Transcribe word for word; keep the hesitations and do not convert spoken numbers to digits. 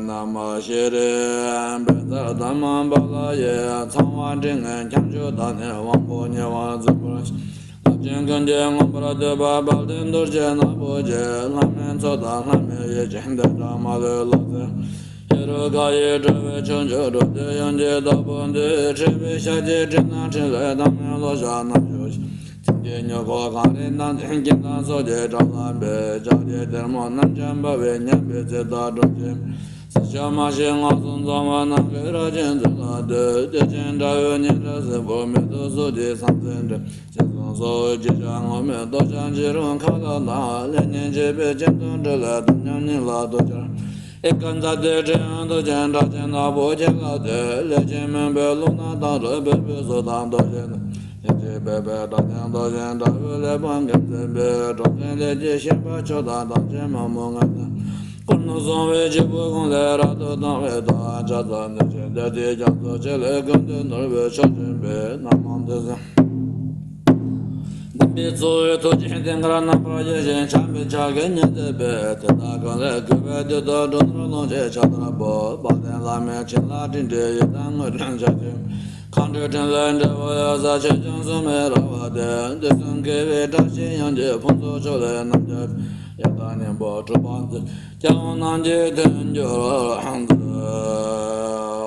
ན་མ་ཤེས་རེ། བཛྲ་དྷརྨ་བྷ་ལ་ཡེ། ཚངས་དབང་ཕྲིན་ལས་ཁྱབ་འཇུག་དང་ནི། དབང་པོ་ཉེ་བར་འཛིན་པར་བྱེད། རླབས་ཆེན་ཀུན་གྱིས་མངོན་པར་བསྟོད་པ། དཔལ་ལྡན་རྡོ་རྗེ་ནག་པོ་ཆེ། ལྷ་མིའི་ཚོགས་དང་ལྷ་མིའི་ཡེ་ཤེས། བདེ་དྲག་མ་ལུས་ལོངས་སྤྱོད། ཧེ་རུ་ཀ་ཡི་དྲིལ་བུ་ཕྱོགས་བཅུར་སྒྲོག། དུས་ཡུན་གྱི་བདག་པོ་འདི། ཁྲོས་པའི་ཞལ་གྱིས་དྲིལ་ན། ཕྲིན་ལས་དང་ནི་ཀློང་ཞབས་རྣམས་ཞུ་ཞིང་། མཚན་གྱི་མྱུ་གུ་གངས་རི་རྣམས་ཀྱི། སྐད་དང་སོགས་ཀྱི་སྒྲ་ལ་འབུལ། ལྕགས་ཀྱུ་ཐལ་མོ་རྣམས་ཀྱིས་འབར་བའི། ཉམས་པའི་ཚིག་དང་སྒྲོག་ཅིང་སྲི་ཞུ་མ་ཞིག་སྔགས་སུ་འཛོམས་པ། ནམ་མཁའི་རབ་ཅན་ཚུལ་ལ་འདུད། བདེ་ཆེན་དགྲ་བོའི་སྙན་སྒྲ་སིལ་བུར་མེ་ཏོག་སོགས་ཀྱི་ཟང་ཟིང་སྒྲོག། ཅི་གསུང་སོགས་ཀྱི་ཞལ་ངོ་མས། རྡོ་རྗེ་འཇིགས་རུང་ཁ་ལ་གནག། ལས་ཉོན་བྱེད་པའི་སྤྱན་ཟློག། འབྲུ་ལ་དམ་ཉམས་སྙིང་ལ་དུག་སྦྱར། ཨེ་ཀ་ཛ་ཏའི་ཕྲེང་བ་མདོག་ཅན། སྒྲ་ཆེན་ནག་པོ་ཁྱེད་ལ་བསྟོད། ལས་ཅན་མུན་པའི་རླུང་རྣམས་དང་བྲལ། བོད་པའི་གཟུགས་དང་རྡོ་རྗེ་ནག། ཡེ་ཤེས་འབར་བའི་སྒྲ་སྙན་མདོག་ཅན། དགྲ་བོའི་ཀླད་པ་འགེམས་མཛད་པའི། འགྲོ་ཀུན་ལས་ཀྱི་ཤན་པ་མཆོག་དང་། དམ་ཅན་མ་མོ་མངའ་བདག། དཀོར་ནག་སྲུང་བའི་སྐྱེས་བུ་ཀུན་ལས། རབ་ཏུ་དང་བའི་བདག། ཕྱག་འཚལ་ནི་ཆེན་སྡེ་དེའི་རྒྱ་མཚོ་ཆེ་ལས། ཀུན་ཏུ་ནོར་བུའི་མཆོག་ཅན་པའི། རྣམ་མང་དུ་གསལ། བདེན་པའི་ཚོགས་ཀྱི་ཐུགས་རྗེའི་རྟེན་འཁོར་རྣམ་པར་བཞེངས་ཤིང་། འཆང་བའི་ཕྱག་གིས་ཉེར་བསྡུས་པའི། དེ་དག་ཀུན་ལས་གུས་པས་འདུད་དོ། འགྲོ་ནོར་ལོངས་སྤྱོད་ཕྱག་བདར་པོ། དཔལ་ལྡན་བླ་མའི་བྱིན་རླབས་སྤྲིན་འདྲའི་ཡི་དམ་དངོས་གྲུབ་ཆར་འབེབས། མཁའ་འགྲོའི་ཕྲིན་ལས་འབྲས་བུ་ཡོད་སར། ཆོས་སྐྱོང་སྲུང་མའི་ར་བ་དེར། དུས་གསུམ་དགེ་བའི་བཀྲ་ཤིས་ཡོངས་ཀྱི་ཕུན་ཚོགས་མཆོག་ལེགས་རྣམ་རྒྱལ། ཡང་དག་སྙིང་པོ་གྲུབ་པར་མཛོད། སྐྱབས་དབང་རྣམས་ཀྱི་མཐུན་འགྱུར་མཛོད།